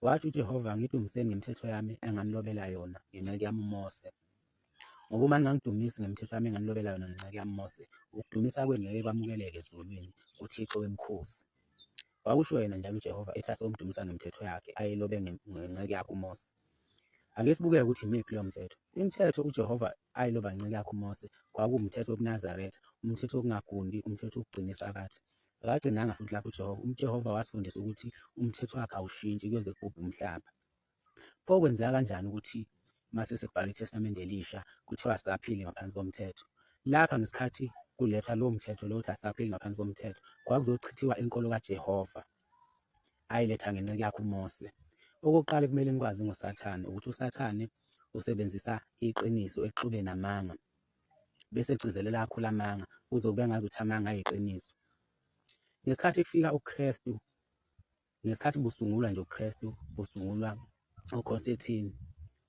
Wathi uJehova, Ngidumiseni ngemithetho yami enganilobela yona ngenceku yami uMose. Ngoba uma ningangidumisi ngemithetho yami enganilobela yona ngenceku yami uMose, ukudumisa kwenu ngeke kwamukeleke ezulwini kuThixo wemikhosi. Kwakusho yena njalo uJehova ethi asomdumisa ngemithetho yakhe ayelobe ngenceku yakhe uMose. Ake sibuke ukuthi imiphi leyo mthetho. Imithetho uJehova ayiloba ngenceku yakhe uMose kwakuwumthetho wobuNazaretha, umthetho wokungagundi, umthetho wokugcina iSabatha. Akagcinanga futhi lapho uJehova. UJehova wasifundisa ukuthi umthetho wakhe awushintshi kuyoze kubhubhe umhlaba. Pho kwenzeka kanjani ukuthi mase sekubhalwa iTestamente Elisha kuthiwa sisaphile ngaphansi komthetho? Lapha ngesikhathi kulethwa lowo mthetho lo uthi asaphili ngaphansi komthetho, kwakuzochithiwa inkolo kaJehova ayiletha ngenceku yakhe uMose. Okokuqala kumele nikwazi ngoSathane ukuthi uSathane usebenzisa iqiniso exube namanga, bese egcizelela kakhulu amanga kuze kube ngazuthi amanga ayiqiniso. Ngesikhathi kufika uKristu, ngesikhathi busungulwa nje ubuKristu, busungulwa uConstantine,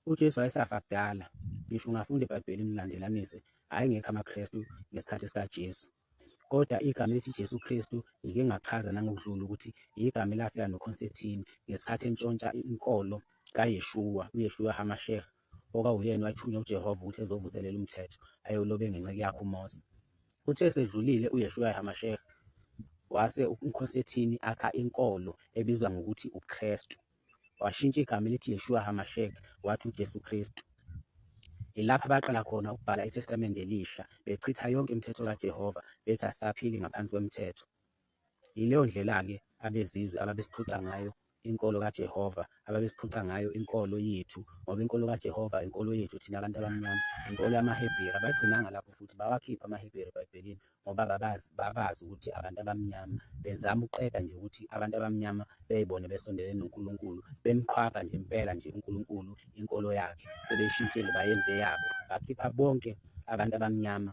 uJesu wayesafa kudala. Ngisho ungafunda eBhayibhelini ulandelanise, ayengekho amaKristu ngesikhathi sikaJesu. Kodwa igama elithi Jesu Kristu ngike ngachaza nangokudlula ukuthi igama elafika noConstantine ngesikhathi entshontsha inkolo kaYeshua, uYeshua HaMashiach, okwawuyena owathunywa uJehova ukuthi ezovuselela umthetho ayewulobe ngenceku yakhe uMose. Uthe esedlulile uYeshua HaMashiach, wase uConstantine akha inkolo ebizwa ngokuthi ubuKristu. Washintsha igama elithi Yeshua HaMashiach wathi uJesu Kristu. Yilapho abaqala khona ukubhala iTestamente Elisha, bechitha yonke imithetho kaJehova, bethi asaphili ngaphansi kwemithetho. Yileyo ndlela-ke abezizwe ababesiphuca ngayo inkolo kaJehova, ababesiphuca ngayo inkolo yethu, ngoba inkolo kaJehova inkolo yethu thina abantu abamnyama, inkolo yamaHebheru. Abagcinanga lapho futhi bawakhipha amaHebheru eBhayibhelini ngoba babazi babazi ukuthi abantu abamnyama bezama ukuqeda nje ukuthi abantu abamnyama beyibone besondelene noNkulunkulu, bemqhwaga nje impela nje uNkulunkulu inkolo yakhe sebeyishintshile bayenze yabo, bakhipha bonke abantu abamnyama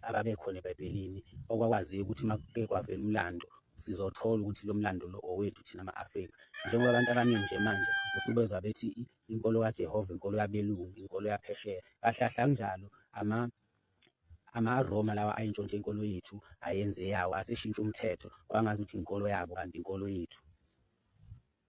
ababekhona eBhayibhelini okwakwaziyo ukuthi uma kuke kwavela umlando sizothola ukuthi lo mlando lo owethu thina ma-Afrika. Njengoba abantu abaningi nje manje usubezwa bethi inkolo kaJehova inkolo yabelungu, inkolo yaphesheya. Kahle kahle akunjalo, amaRoma lawa ayentshontshe inkolo yethu ayenze yawo, aseshintsha umthetho kwangazuthi inkolo yabo kanti inkolo yethu.